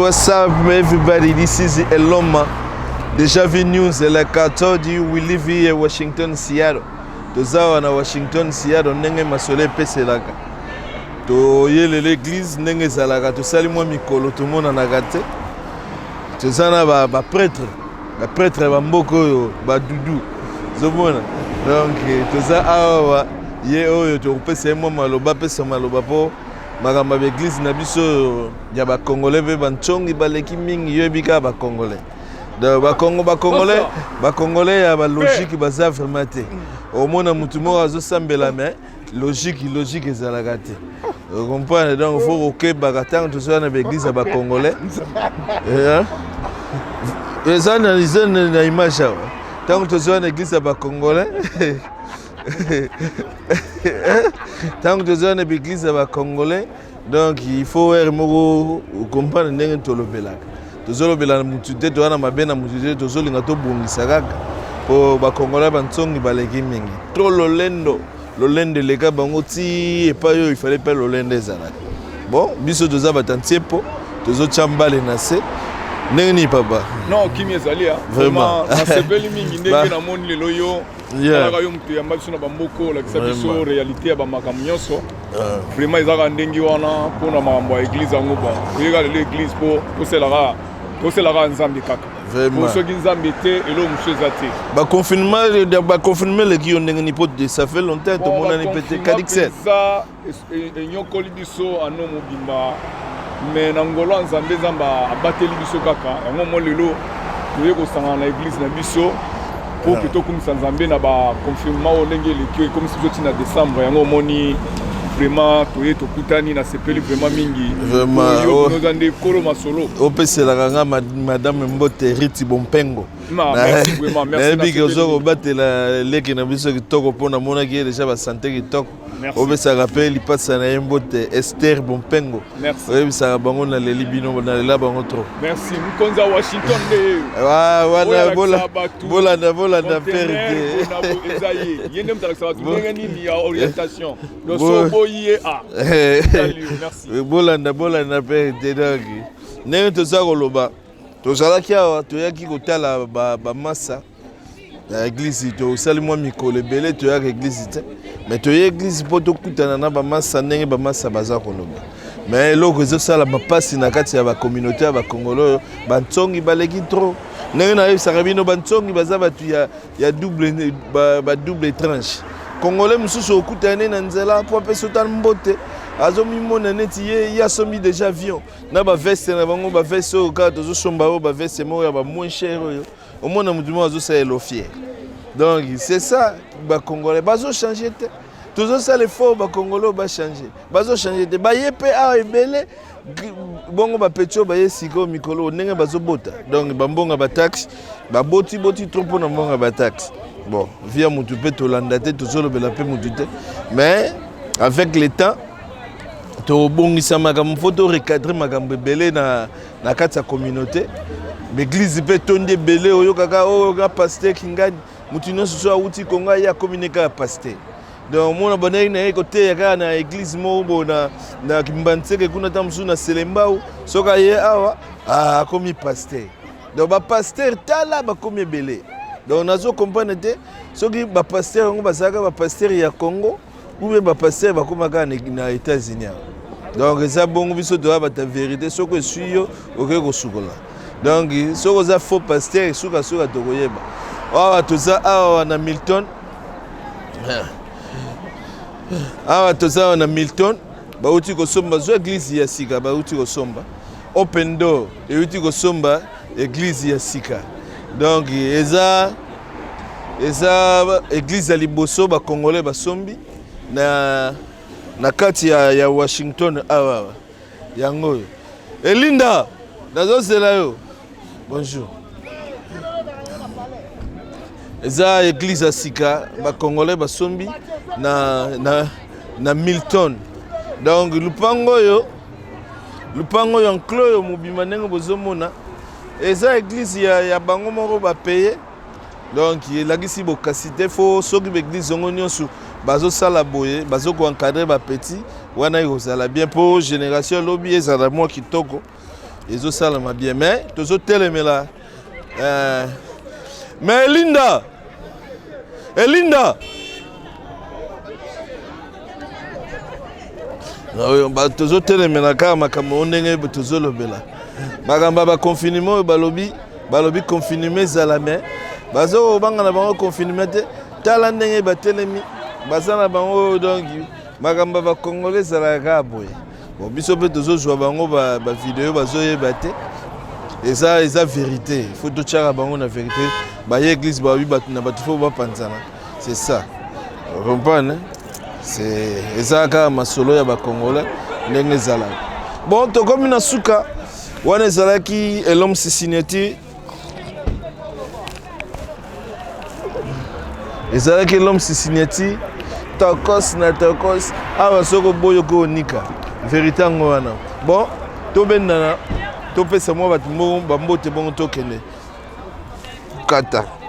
What's up, everybody? This is Eloma. Deja Vu News, like I told you, we live here in Washington, Seattle. Toza awa na Washington, Seattle, ndenge masolo epeselaka. Toyelela église ndenge ezalaka, tosali mwa mikolo tomonanaka te. Toza na ba, ba prêtre, ba prêtre ya bamboka oyo, ba dudu. Ozomona? Donc toza awa ye oyo tokopesa ye mwa maloba, apesa maloba mpo makambo ya baeglise na biso oyo ya bacongolais mpe bancongi baleki mingi, yoyebi kaka bacongolais. Donc bakongo bacongolais bacongolais ya balogique baza vraiment te. Omona motu moko azosambela mais logique logique ezalaka te. Comprendre? Donc faut kokebaka ntango tozoya na baeglise ya bacongolais. Eza na eza na image awa. Ntango tozoya na eglise ya bacongolais, ntango tozoya na baeglise ya bacongolais, donc il faut ere moko comprendre ndenge tolobelaka. Tozolobela na mutu te, toza na mabe na mutu te, tozolinga tobongisa kaka po bacongolais bantsongi baleki mingi trop. Lolendo, lolendo eleka bango ti epai oyo ifale mpe lolendo ezalaka. Bon, biso toza bato ya ntiepo, tozotya mbale na se. Ndenge nini, papa? Non, kimi ezali. Vraiment. Nasepeli mingi ndenge namoni lelo yo. Talaka yo moto yamba biso na bamboka, olakisa biso réalité ya bamakambo nyonso. Vraiment, ezalaka ndenge wana mpona makambo ya église yango. Bon, toyeka lelo église mpo toselaka Nzambe kaka. Po soki Nzambe te, eloko mosusu eza te. Baconfinement, baconfinement eleki yo ndenge nini? Po ça fait longtemps tomonani mpe te, Cadixel. Eza enyokoli biso ano mobimba, mais na ngolo ya Nzambe, Nzambe abateli biso kaka yango. Mo lelo toye kosangana na église na biso mpo ke tokumisa Nzambe na baconfinement oyo ndenge eleki, ekomisi biso ntina décembre. Yango omoni, vraiment toye tokutani, nasepeli vraiment mingi. Vraiment, yo oh. oza nde kolo masolo. Opeselaka nga madame mbote, Riti Bompengo. Merci vraiment, merci. Nayebi ke nasepeli oza mingi. Kobatela leki na biso kitoko, mpo namonaki ye deja basante kitoko. Merci. Opesaka mpe lipasa na ye mbote, Ester Bompengo. Merci. Oyebisaka bango naleli bino, nalela bango trop. Merci, mokonzi ya Washington nde. Ah, Oyo wana alakisa bola bato bolanda, bolanda conteneur pere te. mpona eza ye, ye nde moto alakisa bato ndenge nini ya orientation. Donc Bo so boyi ye a Salut, merci. Bolanda, bolanda pere te. Donc ndenge toza koloba, tozalaki awa, toyaki kotala bamasa ya église. Tosali mwa mikolo ebele toyaka église te, mais toye église mpo tokutana na bamasa, ndenge bamasa baza koloba. Mais eloko ezosala mapasi na kati ya bacommunauté ya bacongolais oyo, bantsongi baleki trop. Ndenge nayebisaka bino, bantsongi baza bato ya double, ba double tranche. Congolais mosusu okutana na nzela mpo apesa ota mbote, azomimona neti ye asombi déjà avion na baveste na bango, baveste oyo kaka tozosomba oyo, baveste moko ya bamoins cher oyo. Omona motu moko azosala fier. Donc c'est ça, bacongolais bazochange te. Tozosala effort, bacongolais oyo bachange, bazochange te. Baye mpe awa ebele bongo, bapeti oyo baye sikoyo mikolo ndenge bazobota, donc bambonga bataxe, baboti boti trop mpona mbonga bataxe. Bon, via motu mpe tolanda te, tozolobela mpe motu te, mais avec le temps tobongisa makambo. Faut torecadre makambo ebele na kati ya communauté. Baeglise mpe etondi ebele. Oyokaka oyo ka pasteur Kingani, motu nyonso so awuti Kongo, aye akomi ne kaka pasteur. Donc omona bandaki na ye koteya kaka na église moko boye na Kimbanseke kuna, ta mosusu na Selembao. Soki aye awa, akomi pasteur. Donc bapasteur, tala, bakomi ebele. Donc nazo comprendre te soki bapasteur yango bazalaka bapasteur ya Congo ou bien bapasteur bakóma kaka na États-Unis awa. Donc eza bongo, biso toya bata vérité. Soki eswi yo, okoki kosukola. Donc soki oza faux pasteur, sukasuka tokoyeba. Awa toza awa na Milton, awa toza awa na Milton. Bauti kosomba, zwa église ya sika, bauti kosomba. Open Door euti kosomba église ya sika. Donc eza église ya liboso bacongolais basombi na kati ya Washington awa. Awa yango oyo. Elinda, nazozela yo. Bonjour. Eza église ya sika bacongolais basombi na Milton. Donc lupango oyo, lupango oyo, enclos oyo mobima ndenge bozomona, eza église ya bango moko bapaye. Donc elakisi bokasi te. Faut soki baeglise yango nyonso bazosala boye, bazokoencadre bapeti wana, ekozala bien mpo génération elobi ezala mwa kitoko. Ezosalama bien mais tozotelemela eh, mais Elinda Elinda tozotelemela kaka makambo oyo ndenge tozolobela makambo ya baconfinement oyo balobi balobi confinement ezala mais bazobanga na bango confinement te tala ndenge batelemi baza na bango donc makambo ya bacongolais ezalaka kaka boye Bon, biso mpe tozozwa bango ba, ba video bazoyeba te eza eza verité faut totyaka bango na verité baye église babi bato na bato fo bapanzana c'est ça comprendre c'est eza kaka masolo ya bacongolais ndenge ezalaka bon tokomi na suka wana ezalaki elomsi signature Ezalaki l'homme si signature tokos na tokos awa soki oboyi okonika verité yango wana bon tobendana topesa mwa bato bambote bongo tokende kata.